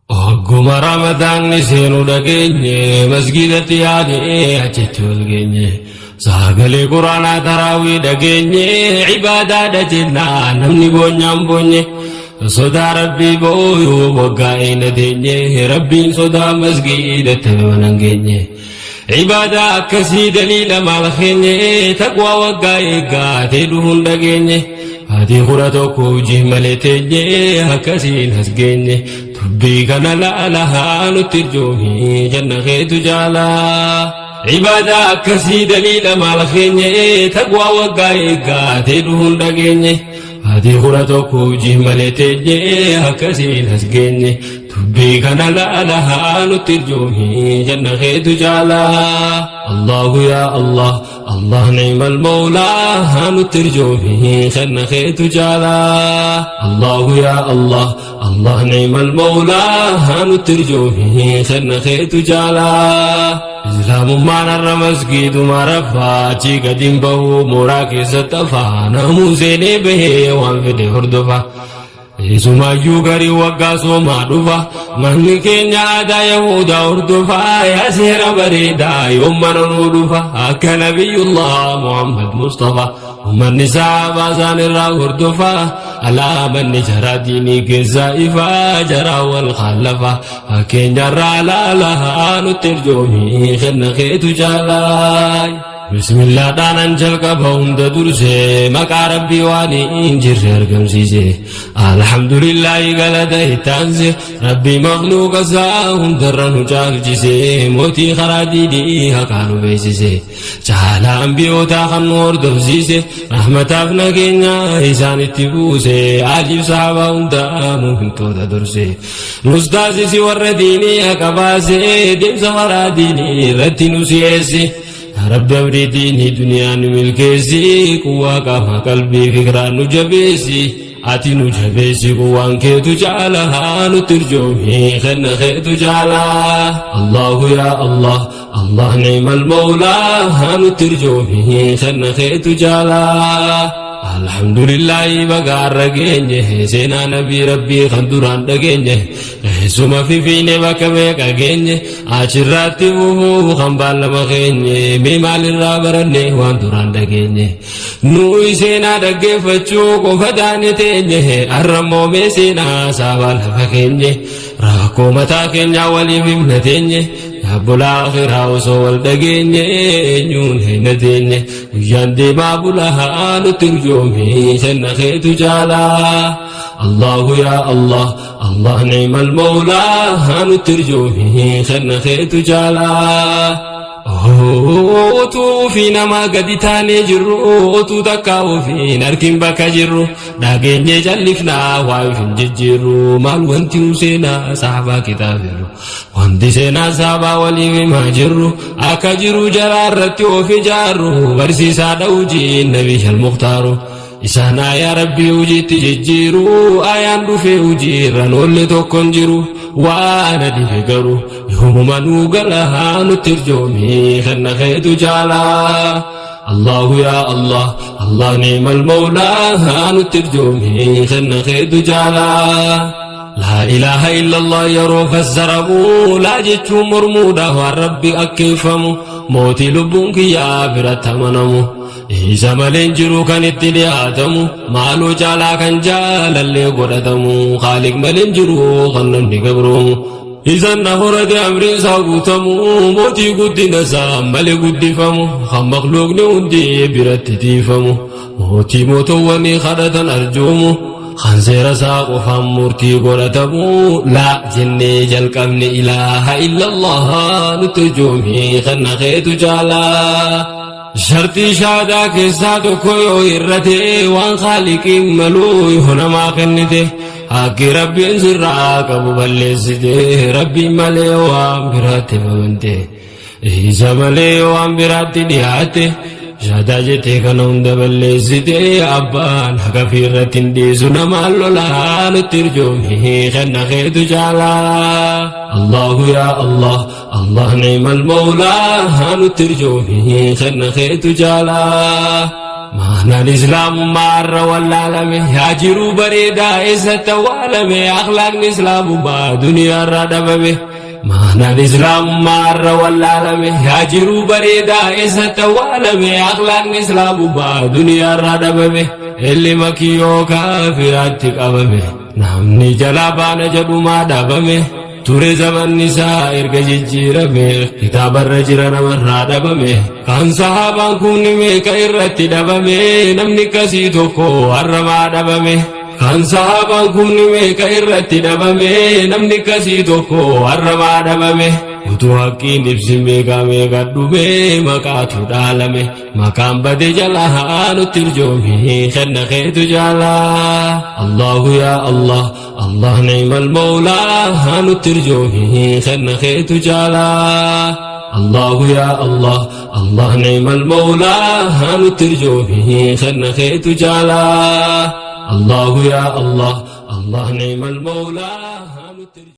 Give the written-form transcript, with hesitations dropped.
Hogguma Ramadaanni seenu dhageenye, masgiidatti yaadee achitti wal geenye. Sagalee Quraanaa taraawii dhageenye, ibaadaadha jennaa namni boonyaan boonye. Sodaa Rabbii booyuu waggaa eena teenye, Rabbiin sodaa masgiidatti mana hin geenye. Ibaadaa akkasii daliila maal keenye, taqwaa waggaa eeggaatee dhufuun dhageenye. Baatii 11 hojii malee teenye, akkasiin as geenye. Dubbii kana laala nutti irjoomi, janna keetu jaalaa. Ibaadaa akkasii daliila maal keenye, taqwaa waggaa eeggaatee dhufuun dhageenye. Baatii 11 hojii malee teenye, akkasiin as geenye. Dubbii kana laala nutti irjoomi, janna keetu jaalaa. Allahu yaa Allah, Allah ni'mal mawlaa, nutti irjoomi, janna keetu jaalaa. Allahu yaa Allah, Allah ni'mal mawlaa, nutti irjoomi, janna keetu jaalaa. Islaamummaan har'a masgiiduma raffaa, achii gadi hin bahu, mooraa keessatti hafaa, namuu seenee bahee waan fedhe hordofa. Isumaayyuu garii waggaa soomaa dhufa, manni keenya aadaa Yahudaa hordofa, yaa seera bareedaa yoom mana nuu dhufa, akka Nabiyyullah Muhammad Mustafa, ummanni sahaabaa isaan irraa hordofa, alaa manni jaraa diinii keessaa ifa, jaraa wal khallafa, fakkeenyarraa laala nutti erjoomi, kenna keetu jaalaa. Bismillaadhaanan jalqaba hunda dursee, maqaa Rabbii waan hin jirre argamsiise. Alhamdulillaahi galata ittaanse, Rabbii makhluuqa isaa hundarra nu caalchise, mootii karaa diinii haqaa nu beeksise. Caalaa ambiyootaa kan nu hordofsiise, rahmataaf nageenya isaanitti buuse, aaliif sahabaa hundaa mu'mintoota durse. Nus taasisi warra diinii haqa baase, deemsa karaa diinii irratti nu si'eesse. Rabbi amrii diinii duniyaa nu milkeessi, quwwaa qaama qalbii fikraa nu jabeessi, ati nu jabeessi, quwwaan keetu caala, nutti irjoomi, kenna keetu caala. Allahu yaa Allah, Allah ni'mal mawlaa, nutti irjoomi, kenna keetu caala. Alhamdulillahi baga har'a geenye, seenaa nabii Rabbii kan duraan dhageenye, keessuma fifiine bakka meeqa geenye, achirraatti fufuu kan baallama keenye, mee maalirraa baranne waan duraan dhageenye? Nuyi seenaa dhaggeeffachuu qofa taane teenye, har'a immoo mee seenaa saabaa lafa keenye, rakkoo mataa keenyaa waliif himna teenye, Obbolaa akhiraa osoo wal dhageenye, eenyuun hin teenye, guyyaan deemaa bulaa, nutti urjoomi, kenna keetu caalaa. Allahu yaa Allah, Allah ni'mal mawlaa, nutti urjoomi, kenna keetu caalaa. Utuu ofii namaa gadi taanee jirru, utuu takka ofiin harkin bakka jirru, dhageenyee callifnaa waa hin jijjiirru, maal wanti nu seenaa sahabaa kitaabiru? Wanti seenaa sahabaa waliif himaa jirru, akka jiru jaraa irratti of ijaarru, barsiisaadha hojiin Nabii Al-Muktaaru. Isaan aayaa Rabbii hojiitti jijjiiru, ayaan dhufee hojii irra noolle tokko hin jiru, waan dhibe garuu yoomuma nuu gala, nutti irjoomi, kenna keetu jaalaa. Allahu yaa Allah, Allah ni'mal mawlaa, nutti irjoomi, kenna keetu jaalaa. Laa ilaaha illallah yeroo fassaramu, laa jechuun mormuudha waan Rabbi akkeeffamu, mootii lubbuun kiyyaa biratti amanamu. Isa malee hin jiru kan itti dhiyaatamu, maaloo caalaa kan jaalallee godhatamu, Khaaliq malee hin jiru kan namni gabroomu. Isan na horate amriin isaa guutamu, mootii guddina isaa malee guddifamu, kan makhluuqni hundi biratti tiifamu, mootii mootowwanii kadhatan arjoomu, kan seera isaa qofaan murtii godhatamu, laa jennee jalqabne ilaaha illallah, nutti arjoomi, kenna keetu caalaa. Shartii shaadaa keessaa tokko yoo hir'ate, waan Khaaliqiin maluu yoo namaa kennite, haqqi Rabbiin sirraa qabu balleessite, Rabbiin malee waan biraatti amante, isa malee waan biraatti dhiyaatte, shaadaa jettee kana hunda balleessite, abbaan haqa fi irratti hin dhiisu namaan lolaa, nutti irjoomi, kenna keetu caalaa. Allahu yaa Allah, Allah ni'mal mawlaa, nutti irjoomi, kenna keetu caalaa. Maanaan islaamummaa har'a wallaalame yaa jiruu bareedaa eessatti awwaalame akhlaaqni islaamummaa duniyaarraa dhabame. Maanaan islaamummaa har'a wallaalame yaa jiruu bareedaa eessatti awwaalame akhlaaqni islaamummaa duniyaarraa dhabame. Ilma kiyyoo kaafiraatti qabame namni jalaa baana jedhumaa dhabame. Ture zamanni isaa erga jijjiirame kitaabarra jira namarraa dhabame kan sahaabaan kun meeqa irratti dhabame namni kasii tokko har'amaa dhabame kan sahaabaan kun meeqa irratti dhabame namni kasii tokko har'amaa dhabame utuu haqqiin ibsi meeqa meeqa dhume maqaatu dhaalame maqaan bade jalaa nutti irjoomi kenna keetu jaalaa Allahu yaa Allah Allah ni'mal mawlaa nutti irjoomi kenna keetu jaalaa Allahu yaa Allah Allah ni'mal mawlaa nutti irjoomi kenna keetu jaalaa Allahu yaa Allah Allah ni'mal mawlaa nutti.